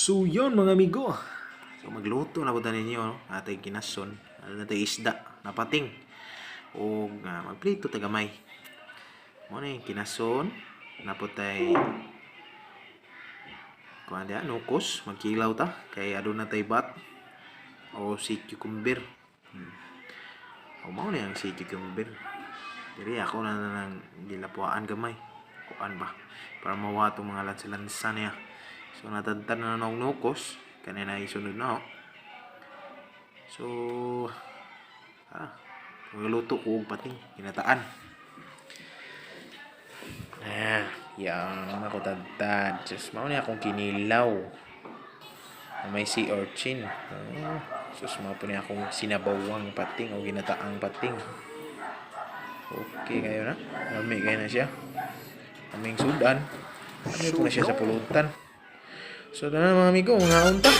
So yun, mga amigo. So magluto na po ta ninyo, no? Atay kinason, ano na tay isda, napating. O magprito ta gamay. Mao na yung kinason, naputay kuan diha nukos, magkilaw ta kay aduna tay bat o sea cucumber. O mao na yung sea cucumber. Diri ako na nang gilapuan gamay. Kuan ba para mawa tong mga lansa-lansa niya. So natadtad na na og nukos, kanina isunod na ako. So magluto ko og pating ginataan. Ah, yan ako tadtad. Just mao ni akong kinilaw. Na may sea urchin. Oh, sus, mao po ni akong sinabawang pating o ginataang pating. Okay kayo na. Lami kayo na siya. Aming sudan. Lami po na siya sa pulutan. So, na mga amigo, mga unta.